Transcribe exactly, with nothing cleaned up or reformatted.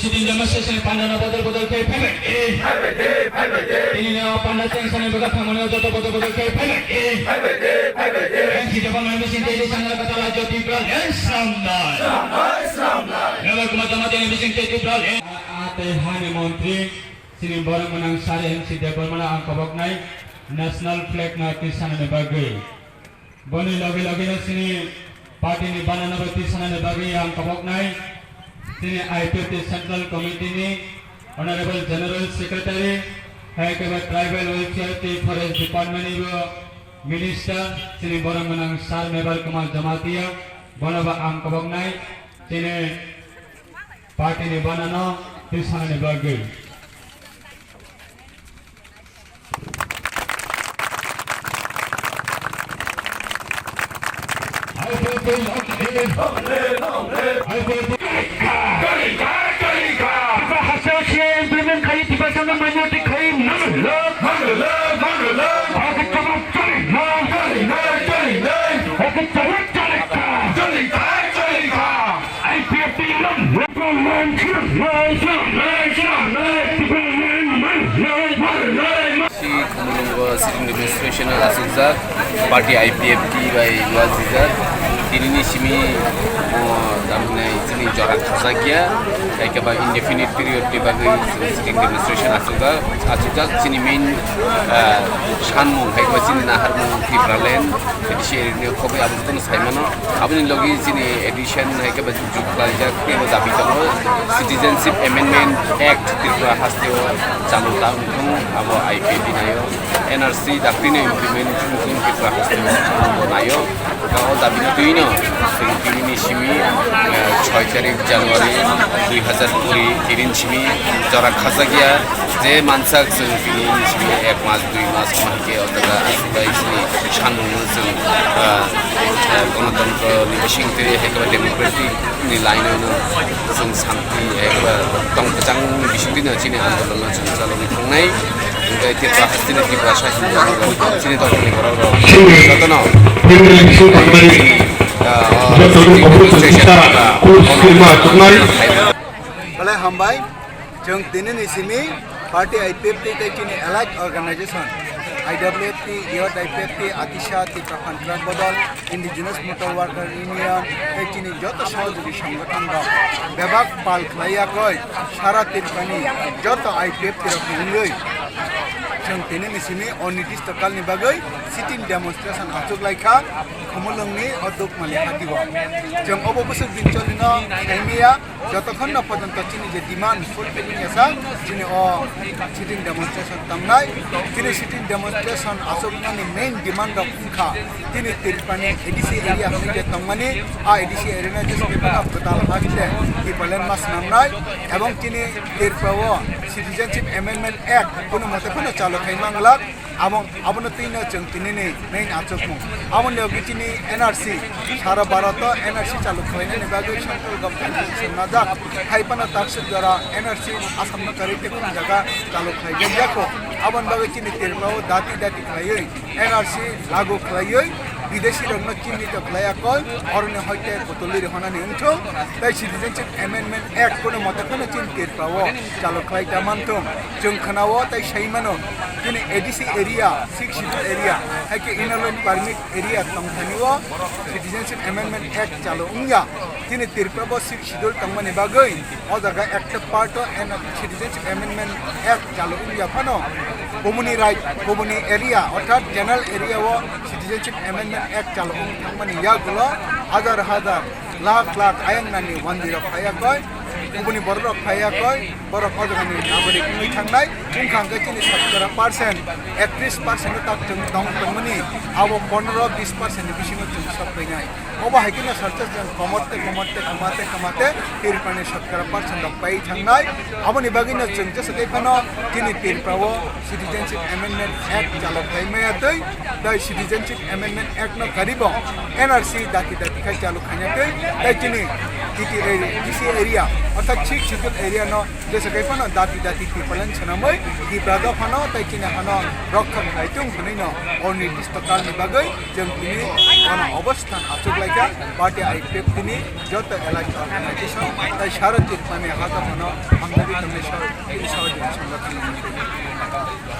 Sitting demonstration pandano bodol bodol khe phaibai. Tini no panda tension ni bwkha thangmani joto bodol bodol khe phaibai. N C development mission tei sangra kata la jyoti pral Islam dai. Nabal Kumar Jamatia ni mission tei pral. A tei hani montri sini borok manang sari N C Debbarma ang koboknai national flag no tisanani bagwi. Boni logi logi no sini party ni banana bo tisanani bagwi ang koboknai. Sini I P F T Central Committee ni Honorable General Secretary, hai khe ba Tribal Welfare tei Forest Department ni bo Minister, sini borok manang Sir Mebar Kumar Jamatia, bono bo ang koboknai. Sini party ni banana tisanani bagwi. Si Khumulwngo sitting demonstration asukjak, party I P F T bai luajijak. Tinini simi, o, tamni chini jora khajakya, hai khe ba indefinite period ni bagwi sitting demonstration asukjak, asukjak. Chini main, ah, sanmung hai khe ba chini naharmung Tipraland, A D C area ni khobwi abo jotono sai mano. Aboni logi chini A D C hai khe ba juk khlaijak tei bo dabi tongo, Citizenship Amendment Act Tripura hasteo chalu ta wngthung, abo I P F T naio, N R C daktino implement wngthung Tripura hasteo bo naio. O dabi no twi no chwng tinini simi, eh, soi tarik January dui hazar kuri tinin simi jora khajakya. Je mansak chwng tini simi ek mas, dui mas ma hike o jaga aswk bai sini sanmung no chwng, ah, ah, Ganatantro ni bising twi hai khe ba democratic ni line no chwng santi hai khe ba tong kwchang ni bising twi no chini andolon no chwng chalogwi thangnai. Hingke Tripura hasteni Tiprasa hinwi chini dopha ni borok rok jotono, ah, o, jotono demonstration, ah, Belai hambai. Chwng tinini simi party I P F T tei chini allied organization I W F T, Youth I P F T, Atisa, Tipra Contract Bodol, Indigenous Motor Worker Union tei chini joto sohojogwi songothon rok bebak pal khlai yakoi sara Tripurani joto I P F T rok wngwi chwng tinini simi o nidisto kalni bagwi sitting demonstration achuk lai kha Khumulwngni o Dukmali hati o. Chwng obo bwswk din cholino naimaya. Jotokhonno pojonto chini je demand fulfilling esa, chini o sitting demonstration tangnai. Chini sitting demonstration aswknani main demand rok wngkha chini Tripurani A D C area hwnwi je tongmani, a A D C area no je simi kwtal haste Tipraland ma swnamnai, ebong chini Tripura o Citizenship Amendment Act kuno mote phano chalu khai manglak. Abo, abono twino chwng tinini main achukmung. Aboni logi chini N R C, sara Bharat o N R C chalu khlainani bagwi central government decision najak. Hai phano takswk jora N R C Assam no karwi tei khum jaga chalu khlaijak yakho. Aboni bagwi chini Tripura o dati dati khlaiwi N R C lagu khlaiwi bidesi rokno chinni to khlai yakoi, oroni hoite botolwi rihonani wngthung, tei Citizenship Amendment Act kuno mote phano chini Tripura o chalu khlai ta manthung. Chwng khwnao tei sai mano, chini A D C area, Sixth Schedule area, hai khe Inner Line Permit area tongthani o Citizenship Amendment Act chalu wngya. Chini Tripura bo Sixth Schedule tongmani bagwi o jaga ekta part o N-, Citizenship Amendment Act chalu wngya phano kubuni rai-, kubuni area, orthat general area o Citizenship Amendment Act chalu wng thangmani yagulo hajar hajar, lakh lakh ayang nani wandi rok phaiya koi, kubuni borok rok phaiya koi, borok o jaga ni nagorik wngwi thangnai. Wngkha hwnkhe chini shotokora percent, ektrish percent o tak chwng tong tongmani, abo pondro bis percent ni bisingo chwng sok painai. Obo hai kheno sarcha chwng komor tei komor tei kwma tei kwma tei Tripura ni shotokora percent rok pai thangnai. Aboni bagwi no chwng jesa tei phano chini Tripura o Citizenship Amendment Act chalu khlai maya twi, tei Citizenship Amendment Act no karibo N R C dati dati khai chalu khaina twi, tei chini T T A, T C area, Sixth Schedule area no jesa kai phano dati dati Tipraland swnamwi Tipra dophano tei chini hano rokha khlai tong hwnwi no onirdisto kalni bagwi chwng tini bono obosthan achuk laikha. Party I P F T ni joto allied organization tei Saro Tiripani ha dophano hamjagwi tongnai Saro Tiripani sangathon.